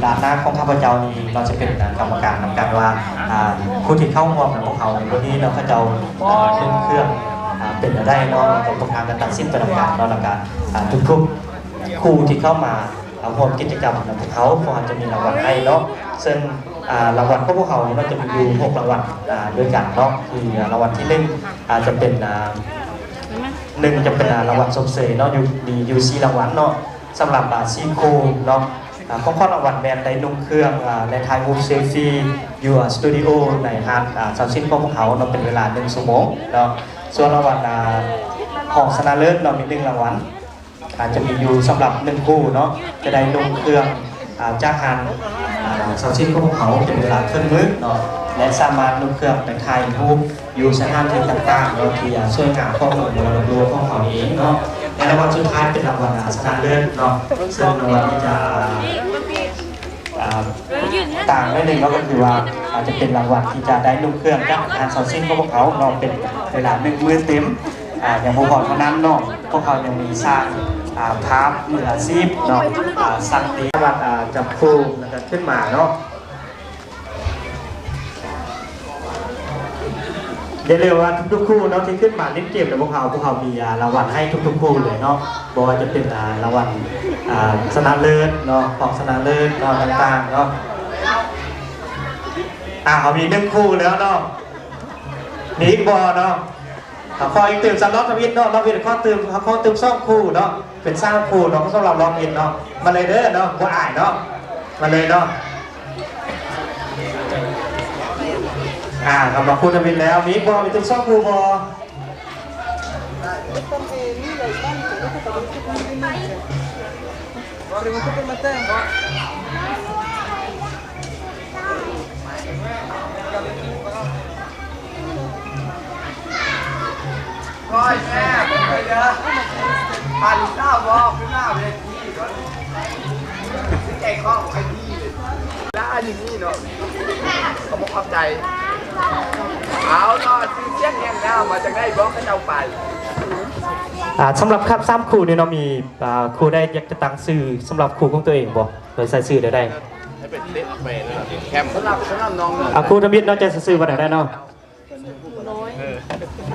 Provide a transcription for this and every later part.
ຖານະຂອງຂ້າພະເຈົ້ານີ້ ເຮົາຈະເປັນກຳມະການນຳກັນວ່າ ອ່າ ຜູ້ທີ່ເຂົ້າຮ່ວມນຳພວກເຮົາໃນມື້ນີ້ເນາະ ເຂົາເຈົ້າ ເອີ ເຄື່ອງ ເປັນແນວໃດເນາະ ແລ້ວກໍພວກທ່ານກໍຕັດສິນໄປນຳກັນເນາະ ແລ້ວກໍ ອ່າ ທຸກໆ ຄູ່ທີ່ເຂົ້າມາ ອ່າ ຮ່ວມກິດຈະກຳນຳພວກເຮົາ ພວກເຮົາຈະມີລາງວັນໃຫ້ເນາະ ເຊິ່ງ ອ່າ ລາງວັນຂອງພວກເຮົານີ້ເນາະ ຈະມີຢູ່ຫົກລາງວັນ ອ່າ ດ້ວຍກັນເນາະ ຄືລາງວັນທີໜຶ່ງ ອາດຈະເປັນ ອ່າ ໜຶ່ງຈະເປັນ ອ່າ ລາງວັນຊົມເຊີຍເນາະ ຢູ່ ມີຢູ່ສີ່ລາງວັນເນາະ ສຳລັບ ອ່າ ສີ່ຄູ່ເນາະ ອ່າ ຂອງຂວັນລາງວັນແມ່ນໄດ້ນຸ່ງເຄື່ອງ ອ່າ ແລະ ຖ່າຍຮູບເຊລຟີຢູ່ ອ່າ ສະຕູດິໂອໃນຮ້ານ ອ່າ ສາວຊິນຂອງພວກເຮົາເນາະ ເປັນເວລາໜຶ່ງຊົ່ວໂມງເນາະ ສ່ວນລາງວັນ ອ່າ ຮອງຊະນະເລີດເນາະ ມີໜຶ່ງລາງວັນ ອາດຈະມີຢູ່ສຳລັບໜຶ່ງຄູ່ເນາະ ຈະໄດ້ນຸ່ງເຄື່ອງ ອາ ຈາກຮ້ານ ອາ ສາວຊິນຂອງພວກເຮົາເປັນເວລາເຄິ່ງມື້ເນາະ ແລະ ສາມາດນຸ່ງເຄື່ອງໄປຖ່າຍຮູບຢູ່ສະຖານທີ່ຕ່າງໆເນາະ ທີ່ ອາ ສວຍງາມຂອງເມືອງມໍລະດົກໂລກຂອງເຮົານີ້ເອງເນາະ ແລະ ລາງວັນສຸດທ້າຍເປັນລາງວັນ ອາ ຊະນະເລີດເນາະ ເຊິ່ງລາງວັນນີ້ຈະ ອ່າ ຕ່າງໜ້ອຍໜຶ່ງເນາະ ກໍຄືວ່າອາດຈະເປັນລາງວັນທີ່ຈະໄດ້ນຸ່ງເຄື່ອງຈາກຮ້ານສາວຊິນຂອງພວກເຮົາເນາະ ເປັນເວລາໜຶ່ງມື້ເຕັມ ອາ ຍັງບໍ່ພໍເທົ່ານັ້ນເນາະ ພວກເຮົາຍັງມີຊ່າງ ອາ ພາບມືອາຊີບເນາະ ອາ ສັກຕີ ສາມາດ ອາ ຈັບຄູ່ ແລ້ວກໍຂຶ້ນມາເນາະ. ຢ່າລືມວ່າທຸກໆຄູ່ເນາະ ທີ່ຂຶ້ນມາຫຼິ້ນເກມນຳພວກເຮົາ ພວກເຮົາມີ ອາ ລາງວັນໃຫ້ທຸກໆຄູ່ເລີຍເນາະ ບໍ່ວ່າຈະເປັນ ອາ ລາງວັນ ອາ ຊະນະເລີດເນາະ ຮອງຊະນະເລີດເນາະ ຕ່າງໆເນາະ ອາ ເຮົາມີໜຶ່ງຄູ່ແລ້ວເນາະ ມີອີກບໍ່ເນາະ? ເຮົາຂໍອີກຕື່ມສາມລອບທຳອິດເນາະ ລອບທຳອິດຂໍຕື່ມ ເຮົາຂໍຕື່ມສອງຄູ່ເນາະ ເປັນສາມຄູ່ເນາະ ສຳລັບລອບທຳອິດເນາະ ມາເລີຍເດີເນາະ ບໍ່ອາຍເນາະ ມາເລີຍເນາະ ອາ ເຮົາມາຄູ່ທຳອິດແລ້ວ ມີບໍ່? ມີຕື່ມສອງຄູ່ບໍ່?ອາ ສຳລັບຄັບສາມຄູ່ນີ້ເນາະ ມີ ອາ ຄູ່ໃດຢາກຈະຕັ້ງຊື່ສຳລັບຄູ່ຂອງຕົວເອງບໍ່? ໂດຍໃສ່ຊື່ແນວໃດ? ສຳລັບ ສຳລັບນ້ອງ ອາ ຄູ່ທຳອິດເນາະ ຈະໃສ່ຊື່ວ່າແນວໃດເນາະ?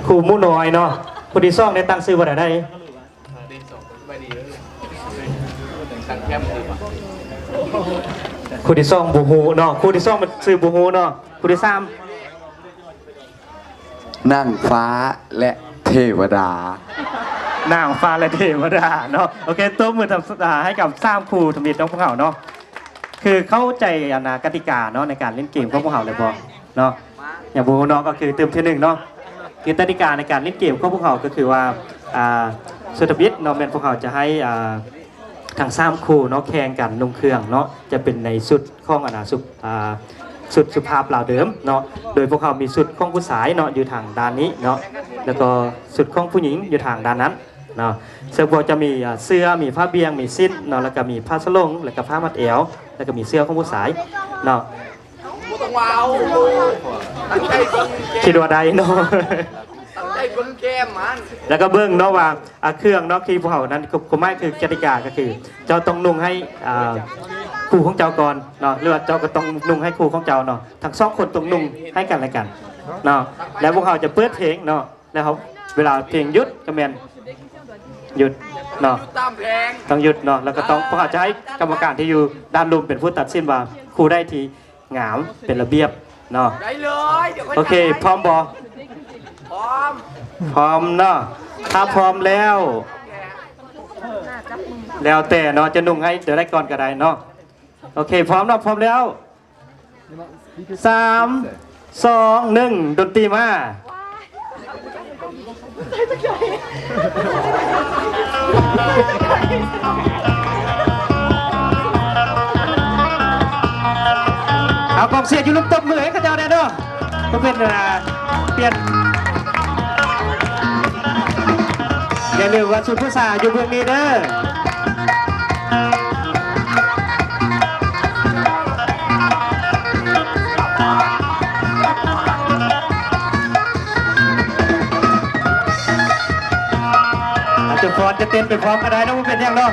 ຄູ່ໝູນ້ອຍເນາະ ຄູ່ທີສອງໄດ້ຕັ້ງຊື່ວ່າແນວໃດ? ຄູ່ທີສອງບໍ່ຮູ້ເນາະ ຄູ່ທີສອງມັນຊື່ບໍ່ຮູ້ເນາະ ຄູ່ທີສາມ ນາງຟ້າ ແລະ ເທວະດາ ນາງຟ້າ ແລະ ເທວະດາເນາະ ໂອເຄ ຕົບມື ອາ ໃຫ້ກັບສາມຄູ່ທຳອິດຂອງພວກເຮົາເນາະ ຄືເຂົ້າໃຈ ອັນນາ ກະຕິກາເນາະ ໃນການຫຼິ້ນເກມຂອງພວກເຮົາແລ້ວບໍ່ເນາະ? ຍັງບໍ່ຮູ້ເນາະ ກໍຄືຕື່ມເທື່ອໜຶ່ງເນາະ ຄືກະຕິກາໃນການຫຼິ້ນເກມຂອງພວກເຮົາກໍຄືວ່າ ອາ ຊຸດທຳອິດເນາະ ແມ່ນພວກເຮົາຈະໃຫ້ ອາ ທັງສາມຄູ່ເນາະ ແຂ່ງກັນນຸ່ງເຄື່ອງເນາະ ຈະເປັນໃນຊຸດຂອງ ອັນນາ ຊຸດ ອາ ຊຸດສຸພາບລາວເດີມເນາະ ໂດຍພວກເຮົາມີຊຸດຂອງຜູ້ຊາຍເນາະ ຢູ່ທາງດ້ານນີ້ເນາະ ແລ້ວກໍຊຸດຂອງຜູ້ຍິງຢູ່ທາງດ້ານນັ້ນເນາະ ເຊິ່ງພວກເຮົາຈະມີ ອາ ເສື້ອ ມີຜ້າບ່ຽງ ມີສິ້ນເນາະ ແລ້ວກໍມີຜ້າສະຫຼົງ ແລ້ວກໍຜ້າມັດແອວ ແລ້ວກໍມີເສື້ອຂອງຜູ້ຊາຍເນາະ. ບໍ່ຕ້ອງເວົ້າ ຕັ້ງໃຈເບິ່ງແກ້ມ ຄິດວ່າໄດ້ເນາະ ຕັ້ງໃຈເບິ່ງແກ້ມມັນ ແລ້ວກໍເບິ່ງເນາະວ່າ ອາ ເຄື່ອງເນາະ ທີ່ພວກເຮົານັ້ນ ຄວາມໝາຍຄືກະຕິກາກໍຄື ເຈົ້າຕ້ອງນຸ່ງໃຫ້ ອາ ຄູ່ຂອງເຈົ້າກ່ອນເນາະ ຫຼືວ່າເຈົ້າກໍຕ້ອງນຸ່ງໃຫ້ຄູ່ຂອງເຈົ້າເນາະ ທັງສອງຄົນຕ້ອງນຸ່ງໃຫ້ກັນແລະກັນເນາະ ແລ້ວພວກເຮົາຈະເປີດເພງເນາະ ແລ້ວເຮົາ ເວລາເພງຢຸດກໍແມ່ນຢຸດເນາະ ຕ້ອງຢຸດເນາະ ແລ້ວກໍຕ້ອງ ພວກເຮົາຈະໃຫ້ກຳມະການທີ່ຢູ່ດ້ານລຸ່ມເປັນຜູ້ຕັດສິນວ່າຄູ່ໃດທີ່ ງາມ ເປັນລະບຽບເນາະ ໄດ້ເລີຍ ໂອເຄ ພ້ອມບໍ່? ພ້ອມ ພ້ອມເນາະ ຖ້າພ້ອມແລ້ວ ແລ້ວແຕ່ເນາະ ຈະນຸ່ງໃຫ້ໂຕໃດກ່ອນກໍໄດ້ເນາະ ໂອເຄ ພ້ອມເນາະ ພ້ອມແລ້ວ ສາມ ສອງ ໜຶ່ງ ດົນຕີມາ ເອົາກອງເຊຍຢູ່ລຸ່ມຕົບມືໃຫ້ເຂົາເຈົ້າແດ່ເດີ ເພື່ອເປັນ ອາ ປຽນ ຢ່າລືມວ່າຊຸດຜູ້ສາວຢູ່ເບື້ອງນີ້ເດີ. ອາດຈະຟ້ອນຈະເຕັ້ນໄປພ້ອມກັນໄດ້ເນາະ ບໍ່ເປັນຫຍັງເນາະ.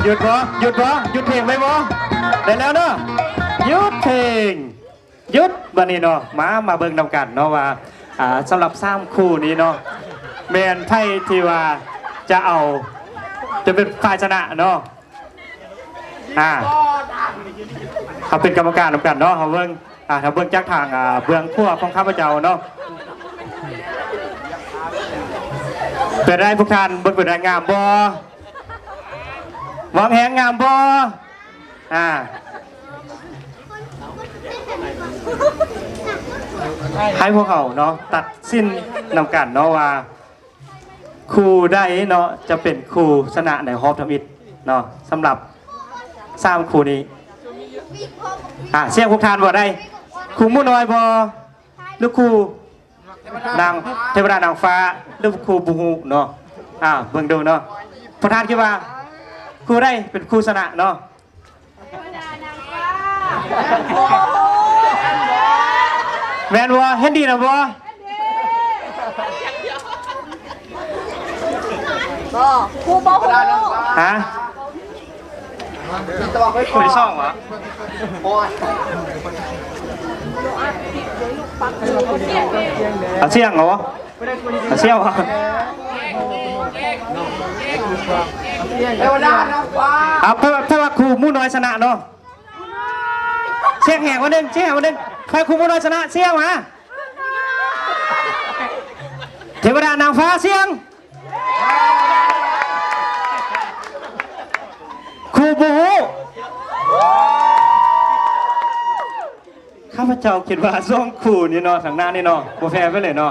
ຢຸດບໍ່? ຢຸດບໍ່? ຢຸດເພງໄວ້ບໍ່? ໄດ້ແລ້ວເນາະ ຢຸດເພງ. ຢຸດ ບັດນີ້ເນາະ ມາ ມາເບິ່ງນຳກັນເນາະວ່າ ອ່າ ສຳລັບສາມຄູ່ນີ້ເນາະ ແມ່ນໃຜທີ່ວ່າຈະເອົາ ຈະເປັນຝ່າຍຊະນະເນາະ. ອ່າ ເຮົາເປັນກຳມະການນຳກັນເນາະ ເຮົາເບິ່ງ ອ່າ ເຮົາເບິ່ງຈາກທາງ ອ່າ ເບື້ອງຂວາຂອງຂ້າພະເຈົ້າເນາະ. ເປັນໃດພວກທ່ານ ເບິ່ງເປັນໃດ ງາມບໍ່? ເວົ້າແຮງ ງາມບໍ່? ອ່າ ໃຫ້ພວກເຮົາເນາະ ຕັດສິນນຳກັນເນາະວ່າ ຄູ່ໃດເນາະ ຈະເປັນຄູ່ຊະນະໃນຮອບທຳອິດເນາະ ສຳລັບສາມຄູ່ນີ້. ອ່າ ສຽງພວກທ່ານບໍ່ໄດ້ ຄູ່ໝູນ້ອຍບໍ່ ຫຼືຄູ່ນາງເທວະດານາງຟ້າ ຫຼືຄູ່ບໍ່ຮູ້ເນາະ. ອ່າ ເບິ່ງດູເນາະ ພວກທ່ານຄິດວ່າຄູ່ໃດເປັນຄູ່ຊະນະເນາະ? ແມ່ນບໍ່? ເຫັນດີນຳບໍ່? ບໍ່ ຄູບໍ່ຮູ້ ຮະ? ໄປຊ່ອງຫວາ? ເອົາສຽງເອົາ ເອົາສຽງເອົາ ເອົາ ເພາະວ່າ ເພາະວ່າຄູໝູນ້ອຍຊະນະເນາະ. ສຽງແຮງກວ່າໜຶ່ງ ສຽງແຮງກວ່າໜຶ່ງ ໃຜຄູໝູນ້ອຍຊະນະ ສຽງມາ. ເທວະດານາງຟ້າ ສຽງ. ຄູບໍ່ຮູ້. ຂ້າພະເຈົ້າຄິດວ່າສອງຄູ່ນີ້ເນາະ ທາງໜ້ານີ້ເນາະ ບໍ່ແພ້ໄປເລີຍເນາະ.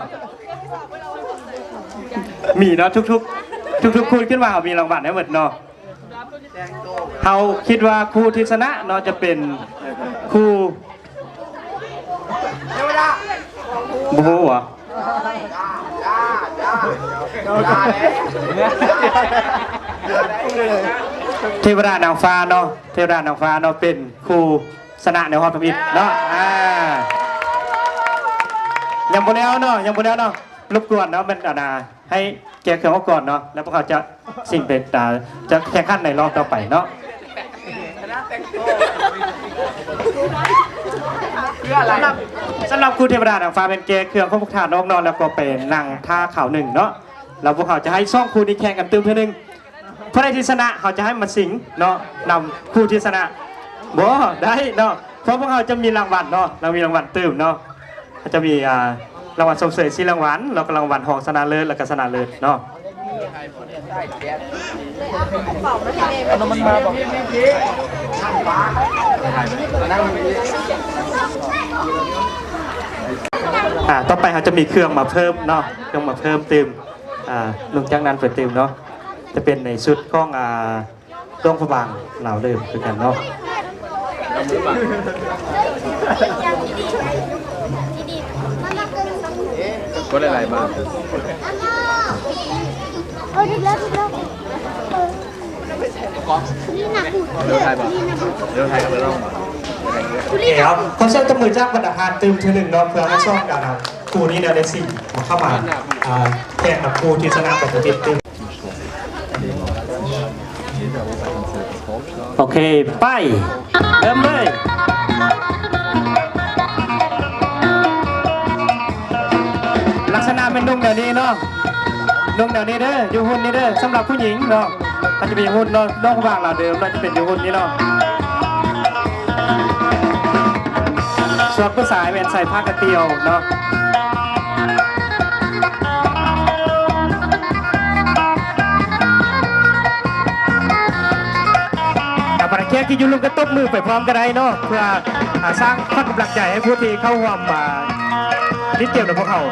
ມີເນາະ ທຸກໆ ທຸກໆຄູ່ຄິດວ່າເຮົາມີລາງວັນໃຫ້ໝົດເນາະ. ເຮົາຄິດວ່າຄູ່ທີ່ຊະນະເນາະ ຈະເປັນຄູ່ ບໍ່ຮູ້ຫວາ? ເທວະດານາງຟ້າເນາະ ເທວະດານາງຟ້າເນາະ ເປັນຄູ່ຊະນະໃນຮອບທຳອິດເນາະ. ອ່າ ຍັງບໍ່ແລ້ວເນາະ ຍັງບໍ່ແລ້ວເນາະ ລົບກວນເນາະ ແມ່ນ ອັນນ່າ ໃຫ້ແກະເຄື່ອງອອກກ່ອນເນາະ ແລ້ວພວກເຮົາຈະຊິງໄປ ອ່າ ຈະແຂ່ງຂັນໃນລອບຕໍ່ໄປເນາະ. ສຳລັບ ສຳລັບຄູ່ເທວະດານາງຟ້າ ແມ່ນແກະເຄື່ອງຂອງພວກທ່ານອອກເນາະ ແລ້ວກໍໄປນັ່ງຖ້າຄາວໜຶ່ງເນາະ ແລ້ວພວກເຮົາຈະໃຫ້ສອງຄູ່ນີ້ແຂ່ງກັນຕື່ມເທື່ອໜຶ່ງ. ຜູ້ໃດທີ່ຊະນະ ເຮົາຈະໃຫ້ມາຊິງເນາະ ນຳຄູ່ທີ່ຊະນະ. ບໍ່ ໄດ້ເນາະ ເພາະພວກເຮົາຈະມີລາງວັນເນາະ ເຮົາມີລາງວັນຕື່ມເນາະ. ເຮົາຈະມີ ອ່າ ລາງວັນຊົມເຊີຍສີ່ລາງວັນ ແລ້ວກໍລາງວັນຮອງຊະນະເລີດ ແລ້ວກໍຊະນະເລີດເນາະ. ອ່າ ຕໍ່ໄປເຮົາຈະມີເຄື່ອງມາເພີ່ມເນາະ ເຄື່ອງມາເພີ່ມຕື່ມ. ອ່າ ນອກຈາກນັ້ນເພິ່ນຕື່ມເນາະ ຈະເປັນໃນຊຸດຂອງ ອ່າ ຫຼວງພະບາງລາວເດີມຄືກັນເນາະ. ບໍ່ໄດ້ຫຼາຍບາດ. ເອີ ຖືກແລ້ວ ຖືກແລ້ວ. ນີ້ໜັກຫູດ ເດີນໄທບໍ່? ເດີນໄທກໍໄປລອງບໍ່? ເອົາ ຂໍສຽງຕົບມືຈາກບັນດາທ່ານຕື່ມເທື່ອໜຶ່ງເນາະ ເພື່ອໃຫ້ຊອກກັນນະ ຄູ່ນີ້ແນວໃດຊິເຂົ້າມາ ອ່າ ແຂ່ງກັບຄູ່ທີ່ຊະນະໄປຕິດໆຕື່ມ. ໂອເຄ ໄປ ເລີ່ມເລີຍ. ລັກສະນະແມ່ນນຸ່ງແນວນີ້ເນາະ ນຸ່ງແນວນີ້ເດີ ຢູ່ຫຸ່ນນີ້ເດີ ສຳລັບຜູ້ຍິງເນາະ ມັນຈະມີຫຸ່ນເນາະ ໜອງຫວ່າງລາວເດີມເນາະ ຈະເປັນຢູ່ຫຸ່ນນີ້ເນາະ. ສ່ວນຜູ້ຊາຍແມ່ນໃສ່ຜ້າກະຕ່ຽວເນາະ. ອ່າ ບັນດາແຂກທີ່ຢູ່ລຸ່ມກໍຕົບມືໄປພ້ອມກັນໄດ້ເນາະ ເພື່ອ ອ່າ ສ້າງຂວັນກຳລັງໃຈໃຫ້ຜູ້ທີ່ເຂົ້າຮ່ວມ ອ່າ ຫຼິ້ນເກມນຳພວກເຮົາ.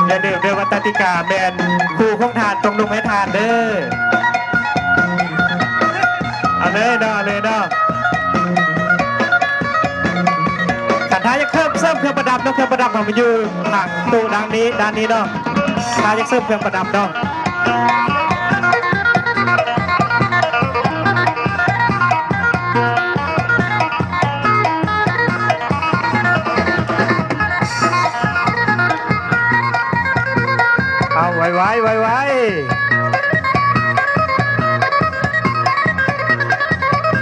ຢ່າລືມເດີວ່າກະຕິກາແມ່ນຄູ່ຂອງທ່ານຕ້ອງນຸ່ງໃຫ້ທ່ານເດີ. ເອົາເລີຍເນາະ ເອົາເລີຍເນາະ. ຄັນ ຢາກເພີ່ມເສີມເຄື່ອງປະດັບເນາະ ເຄື່ອງປະດັບເຮົາມັນຢູ່ທາງຕູ້ດ້ານນີ້ ດ້ານນີ້ເນາະ ຖ້າຢາກເສີມເຄື່ອງປະດັບເນາະ. ເອົາ ໄວໆ ໄວໆ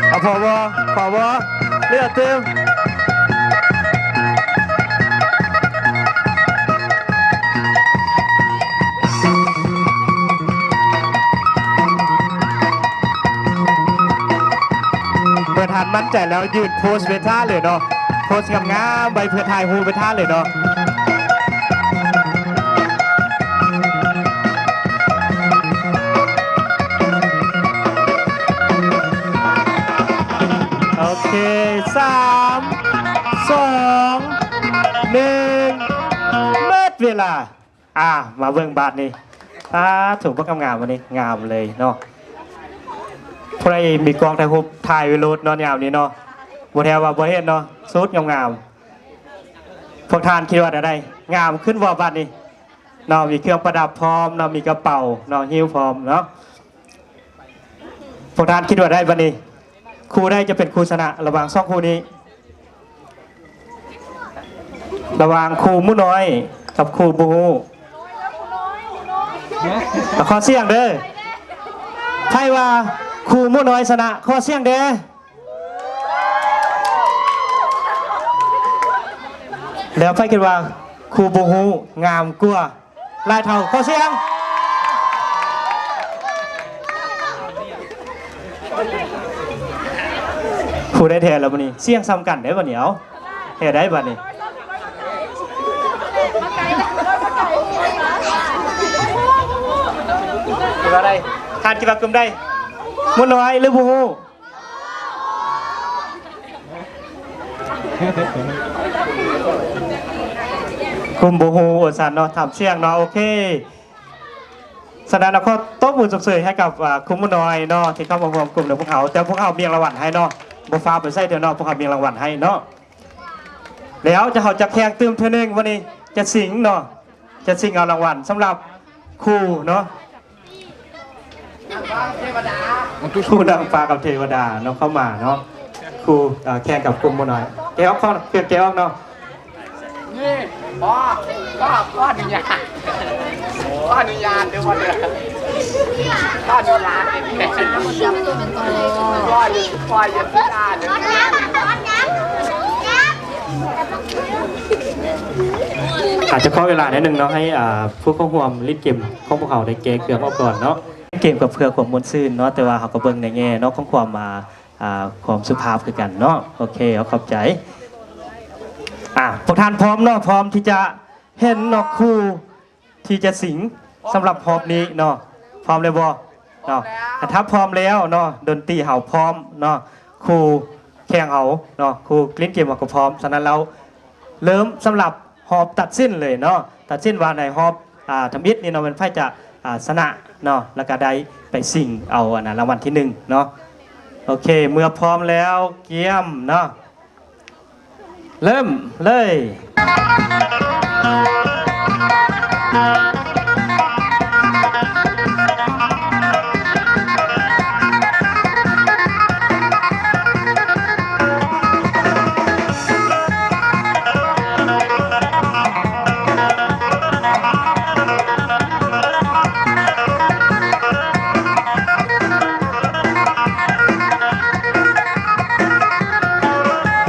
ເອົາ ພໍບໍ່ ພໍບໍ່ ເຫຼືອຕື່ມ. ເມື່ອທ່ານໝັ້ນໃຈແລ້ວ ຢືນໂພສໄວ້ທ່າເລີຍເນາະ ໂພສງາມໆໄວ້ເພື່ອຖ່າຍຮູບໄວ້ທ່າເລີຍເນາະ. ໂອເຄ ສາມ ສອງ ໜຶ່ງ ໝົດເວລາ. ອ່າ ມາເບິ່ງບາດນີ້ ປາດໂທ້ ບັກງາມໆ ບັດນີ້ ງາມເລີຍເນາະ. ຜູ້ໃດມີກ້ອງຖ່າຍຮູບ ຖ່າຍໄວ້ໂລດເນາະ ຍາມນີ້ເນາະ ບໍ່ແທ້ວ່າບໍ່ເຫັນເນາະ ສຸດງາມໆ. ພວກທ່ານຄິດວ່າແນວໃດ ງາມຂຶ້ນບໍ່ບາດນີ້ເນາະ? ມີເຄື່ອງປະດັບພ້ອມເນາະ ມີກະເປົາເນາະ ຫິ້ວພ້ອມເນາະ. ພວກທ່ານຄິດວ່າໃດບາດນີ້ ຄູ່ໃດຈະເປັນຄູ່ຊະນະລະຫວ່າງສອງຄູ່ນີ້? ລະຫວ່າງຄູ່ໝູນ້ອຍກັບຄູ່ບໍ່ຮູ້ ຂໍສຽງເດີ. ໃຜວ່າຄູ່ໝູນ້ອຍຊະນະ ຂໍສຽງເດີ. ແລ້ວໃຜຄິດວ່າຄູ່ບໍ່ຮູ້ງາມກວ່າ ຫຼາຍເທົ່າ ຂໍສຽງ. ຜູ້ໃດແທ້ລະບັດນີ້ ສຽງສ່ຳກັນເດ້ບັດນີ້ ເອົາ ແທ້ໃດບັດນີ້ ຄິດວ່າໃດ? ທ່ານຄິດວ່າກຸ່ມໃດ? ໝູນ້ອຍຫຼືບໍ່ຮູ້? ກຸ່ມບໍ່ຮູ້ວ່າຊັ້ນເນາະ ຖາມສຽງເນາະ. ໂອເຄ ສະນັ້ນເຮົາຂໍຕົບມືຊົມເຊີຍໃຫ້ກັບ ອ່າ ກຸ່ມໝູນ້ອຍເນາະ ທີ່ເຂົ້າມາຮ່ວມກຸ່ມນຳພວກເຮົາ. ແຕ່ພວກເຮົາມີລາງວັນໃຫ້ເນາະ ບໍ່ຟ້າວໄປໃສເທື່ອເນາະ ພວກເຮົາມີລາງວັນໃຫ້ເນາະ. ແລ້ວຈະ ເຮົາຈະແຂ່ງຕື່ມເທື່ອໜຶ່ງ ວັນນີ້ຈະຊິງເນາະ ຈະຊິງເອົາລາງວັນສຳລັບຄູ່ເນາະ ຄູ່ນາງຟ້າກັບເທວະດາເນາະ ເຂົ້າມາເນາະ ຄູ່ ເອີ ແຂ່ງກັບກຸ່ມໝູນ້ອຍ. ແກະອອກ ເຄື່ອງແກະອອກເນາະ. ນີ້ ພໍ່ ພໍ່ ຂໍອະນຸຍາດ ຂໍອະນຸຍາດເດີ ພໍ່ເດີ ຂໍອະນຸຍາດ ພໍ່ ພໍ່ ຢ່າ ຢ່າ ອາດຈະຂໍເວລາໜ້ອຍໜຶ່ງເນາະ ໃຫ້ ອ່າ ຜູ້ເຂົ້າຮ່ວມຫຼິ້ນເກມຂອງພວກເຮົາໄດ້ແກະເຄື່ອງອອກກ່ອນເນາະ. ເກມກໍເພື່ອຄວາມມ່ວນຊື່ນເນາະ ແຕ່ວ່າເຮົາກໍເບິ່ງໃນແງ່ເນາະ ຂອງຄວາມ ອ່າ ອ່າ ຄວາມສຸພາບຄືກັນເນາະ. ໂອເຄ ເອົາ ຂອບໃຈ. ອ່າ ພວກທ່ານພ້ອມເນາະ ພ້ອມທີ່ຈະເຫັນເນາະ ຄູ່ທີ່ຈະສິງສຳລັບຮອບນີ້ເນາະ ພ້ອມແລ້ວບໍ່ເນາະ? ຖ້າພ້ອມແລ້ວເນາະ ດົນຕີເຮົາພ້ອມເນາະ ຄູ່ແຂ່ງເຮົາເນາະ ຄູ່ຫຼິ້ນເກມເຮົາກໍພ້ອມ. ສະນັ້ນແລ້ວ ເລີ່ມສຳລັບຮອບຕັດສິນເລີຍເນາະ ຕັດສິນວ່າໃນຮອບ ອ່າ ທຳອິດນີ້ເນາະ ແມ່ນໃຜຈະ ອ່າ ຊະນະເນາະ ແລ້ວກະໄດ້ໄປຊິງເອົາ ອັນນະ ລາງວັນທີໜຶ່ງເນາະ. ໂອເຄ ເມື່ອພ້ອມແລ້ວ ກຽມເນາະ ເລີ່ມເລີຍ.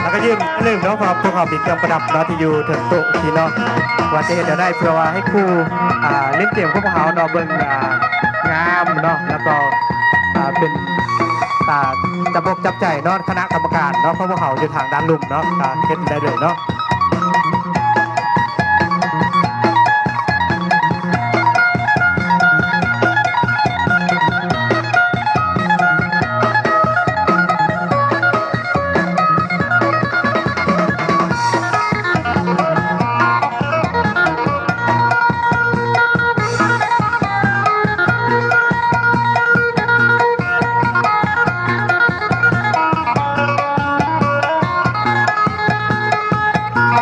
ແລ້ວກໍຢືນໜຶ່ງເນາະ ເພາະວ່າພວກເຮົາມີເຄື່ອງປະດັບເນາະ ທີ່ຢູ່ເທິງໂຕະນີ້ເນາະ ວ່າຈະເຮັດແນວໃດເພື່ອວ່າໃຫ້ຄູ່ ອ່າ ຫຼິ້ນເກມຂອງພວກເຮົາເນາະ ເບິ່ງ ອ່າ ງາມເນາະ ແລ້ວກໍ ອ່າ ເປັນ ອ່າ ຈັບອົກຈັບໃຈເນາະ ຄະນະກຳມະການເນາະ ຂອງພວກເຮົາຢູ່ທາງດ້ານລຸ່ມເນາະ ກໍເຮັດໄດ້ເລີຍເນາະ. ເ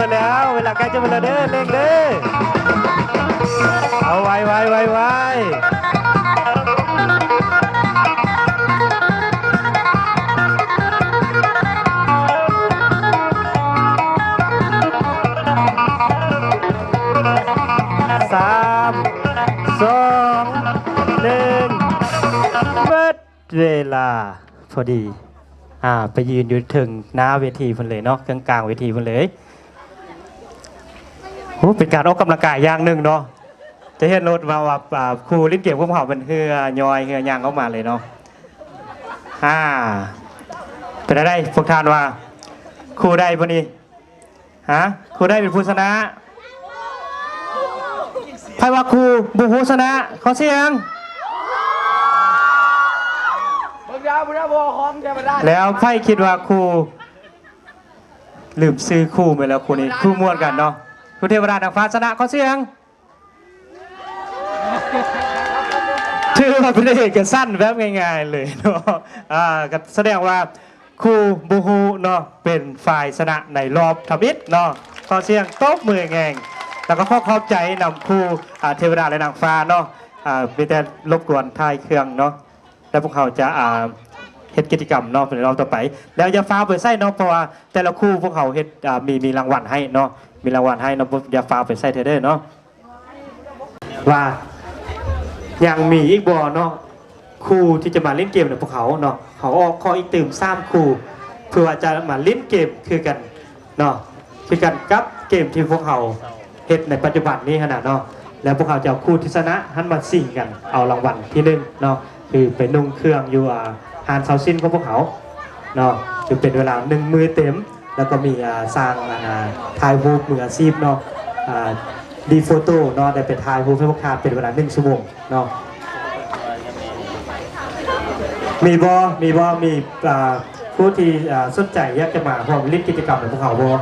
ມາແລ້ວ ເວລາໃກ້ຈະໝົດແລ້ວເດີ ເລັ່ງເດີ ເອົາໄວໆ ໄວໆ ສາມ ສອງ ໜຶ່ງ ໝົດ ເວລາພໍດີ ອ່າ ໄປຢືນຢູ່ເທິງໜ້າເວທີພຸ້ນເລີຍເນາະ ເຄິ່ງກາງເວທີພຸ້ນເລີຍ. ໂອ້ ເປັນການອອກກຳລັງກາຍຢ່າງໜຶ່ງເນາະ ຈະເຫັນໂລດວ່າ ວ່າ ອ່າ ຄູຫຼິ້ນເກມຂອງເຮົາເປັນເຮືອຍ້ອຍ ເຮືອຍ່າງອອກມາເລີຍເນາະ. ອ່າ ເປັນແນວໃດ ພວກທ່ານວ່າ ຄູໄດ້ບໍ່ນີ້? ຮະ ຄູໄດ້ເປັນຜູ້ຊະນະ ໃຜວ່າຄູບໍ່ຮູ້ຊະນະ ຂໍສຽງ ເບິ່ງດາວ ເບິ່ງດາວ ບໍ່ຂອງແທ້ບໍ່ໄດ້ ແລ້ວໃຜຄິດວ່າຄູ ລືມຊື່ຄູແມ່ນແລ້ວ ຄູ່ນີ້ ຄູ່ມ່ວນກັນເນາະ ຄູເທວະດານາງຟ້າຊະນະ ຂໍສຽງ. ຖືວ່າເປັນເອກະສັນແບບງ່າຍໆເລີຍເນາະ ອ່າ ກໍສະແດງວ່າຄູບໍ່ຮູ້ເນາະ ເປັນຝ່າຍຊະນະໃນລອບທຳອິດເນາະ ຂໍສຽງຕົບມືແຮງໆ ແລ້ວກໍຂໍຂອບໃຈນຳຄູ ອ່າ ເທວະດາ ແລະ ນາງຟ້າເນາະ ອ່າ ມີແຕ່ລົບກວນຖ່າຍເຄື່ອງເນາະ ແລ້ວພວກເຮົາຈະ ອ່າ ເຮັດກິດຈະກຳເນາະ ໃນລອບຕໍ່ໄປ ແລ້ວຢ່າຟ້າວໄປໃສເນາະ ເພາະວ່າແຕ່ລະຄູ່ພວກເຮົາເຮັດ ອ່າ ມີ ມີລາງວັນໃຫ້ເນາະ ມີລາງວັນໃຫ້ເນາະ ບໍ່ ຢ່າຟ້າວໄປໃສເທື່ອເດີເນາະ ວ່າຍັງມີອີກບໍ່ເນາະ ຄູ່ທີ່ຈະມາຫຼິ້ນເກມນຳພວກເຮົາເນາະ ເຮົາອອກຂໍອີກຕື່ມສາມຄູ່ ເພື່ອວ່າຈະມາຫຼິ້ນເກມຄືກັນ ເນາະ ຄືກັນກັບເກມທີ່ພວກເຮົາເຮັດໃນປັດຈຸບັນນີ້ຫັ້ນນະເນາະ ແລ້ວພວກເຮົາຈະເອົາຄູ່ທີ່ຊະນະຫັ້ນມາຊິງກັນເອົາລາງວັນທີໜຶ່ງເນາະ ຄືໄປນຸ່ງເຄື່ອງຢູ່ ອ່າ ຮ້ານເຊົ່າສິ້ນຂອງພວກເຮົາເນາະ ຄືເປັນເວລາໜຶ່ງມື້ເຕັມ ແລ້ວກໍມີ ອ່າ ຊ່າງ ອ່າ ຖ່າຍຮູບມືອາຊີບເນາະ ອ່າ ດີໂຟໂຕ້ເນາະ ໄດ້ໄປຖ່າຍຮູບໃຫ້ພວກທ່ານເປັນເວລາໜຶ່ງຊົ່ວໂມງເນາະ ມີບໍ່ ມີບໍ່ ມີ ອ່າ ຜູ້ທີ່ ອ່າ ສົນໃຈຢາກຈະມາຮ່ວມຫຼິ້ນກິດຈະກຳນຳພວກເຮົາບໍ່?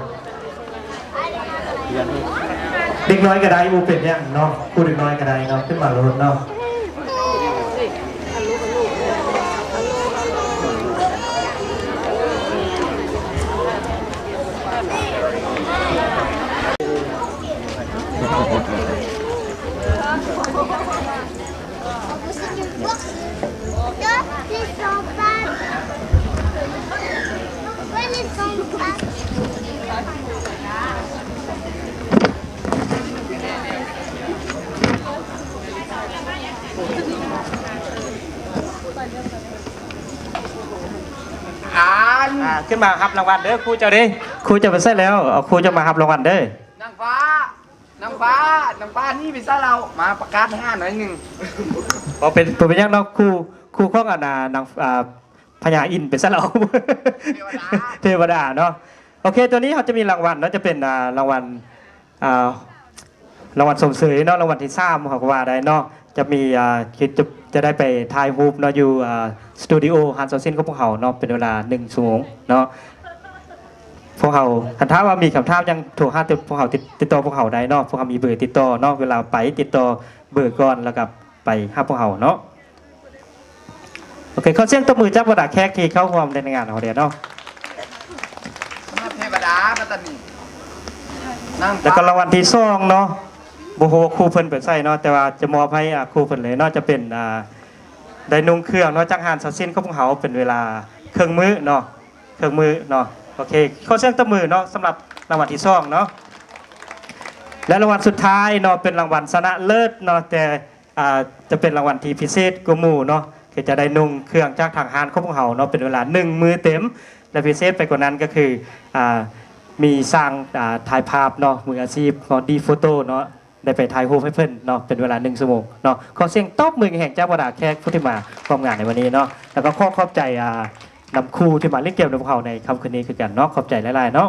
ເດັກນ້ອຍກໍໄດ້ ບໍ່ເປັນຫຍັງເນາະ ຜູ້ເດັກນ້ອຍກໍໄດ້ເນາະ ຂຶ້ນມາໂລດເນາະ. ອ່າ ຂຶ້ນມາຮັບລາງວັນເດີ ຄູເຈົ້າເດ້ ຄູເຈົ້າໄປໃສແລ້ວ ເອົາຄູເຈົ້າມາຮັບລາງວັນເດີ ນາງຟ້າ ນາງຟ້າ ນາງຟ້າໜີໄປໃສແລ້ວ ມາປະກາດຫາໜ້ອຍໜຶ່ງ ບໍ່ເປັນ ບໍ່ເປັນຫຍັງເນາະ ຄູ ຄູຂອງອັນນາ ນາງ ອ່າ ພະຍາອິນໄປໃສແລ້ວ ເທວະດາ ເທວະດາເນາະ ໂອເຄ ຕົວນີ້ເຮົາຈະມີລາງວັນເນາະ ຈະເປັນ ອ່າ ລາງວັນ ອ່າ ລາງວັນຊົມເຊີຍເນາະ ລາງວັນທີສາມເຮົາກໍວ່າໄດ້ເນາະ ຈະມີ ອ່າ ຈະ ຈະໄດ້ໄປຖ່າຍຮູບເນາະ ຢູ່ ອ່າ ສະຕູດິໂອຮ້ານເຊົ່າສິ້ນຂອງພວກເຮົາເນາະ ເປັນເວລາໜຶ່ງຊົ່ວໂມງເນາະ ພວກເຮົາ ຄັນຖ້າວ່າມີຄຳຖາມຫຍັງ ໂທຫາແຕ່ພວກເຮົາ ຕິດ ຕິດຕໍ່ພວກເຮົາໄດ້ເນາະ ພວກເຮົາມີເບີຕິດຕໍ່ເນາະ ເວລາໄປຕິດຕໍ່ເບີກ່ອນ ແລ້ວກໍໄປຫາພວກເຮົາເນາະ. ໂອເຄ ຂໍສຽງຕົບມືຈາກບັນດາແຂກທີ່ເຂົ້າຮ່ວມໃນງານເຮົາແດ່ເນາະ ເທວະດາ ປັດຕານີ ແລ້ວກໍລາງວັນທີສອງເນາະ ບໍ່ຮູ້ວ່າຄູ່ເພິ່ນໄປໃສເນາະ ແຕ່ວ່າຈະມອບໃຫ້ ອ່າ ຄູ່ເພິ່ນເລີຍເນາະ ຈະເປັນ ອ່າ ໄດ້ນຸ່ງເຄື່ອງເນາະ ຈາກຮ້ານເຊົ່າສິ້ນຂອງພວກເຮົາ ເປັນເວລາເຄິ່ງມື້ເນາະ ເຄິ່ງມື້ເນາະ ໂອເຄ ຂໍສຽງຕົບມືເນາະ ສຳລັບລາງວັນທີສອງເນາະ ແລະ ລາງວັນສຸດທ້າຍເນາະ ເປັນລາງວັນຊະນະເລີດເນາະ ແຕ່ ອ່າ ຈະເປັນລາງວັນທີ່ພິເສດກວ່າໝູ່ເນາະ ຄືຈະໄດ້ນຸ່ງເຄື່ອງຈາກທາງຮ້ານຂອງພວກເຮົາເນາະ ເປັນເວລາໜຶ່ງມື້ເຕັມ ແລະ ພິເສດໄປກວ່ານັ້ນກໍຄື ອ່າ ມີຊ່າງ ອ່າ ຖ່າຍພາບເນາະ ມືອາຊີບເນາະ ດີໂຟໂຕ້ເນາະ ໄດ້ໄປຖ່າຍຮູບໃຫ້ເພິ່ນເນາະ ເປັນເວລາໜຶ່ງຊົ່ວໂມງເນາະ ຂໍສຽງຕົບມືແຮງໆ ຈາກບັນດາແຂກຜູ້ທີ່ມາຮ່ວມງານໃນວັນນີ້ເນາະ ແລ້ວກໍຂໍຂອບໃຈ ອ່າ ນຳຄູ່ທີ່ມາຫຼິ້ນເກມນຳພວກເຮົາໃນຄ່ຳຄືນນີ້ຄືກັນເນາະ ຂອບໃຈຫຼາຍໆເນາະ.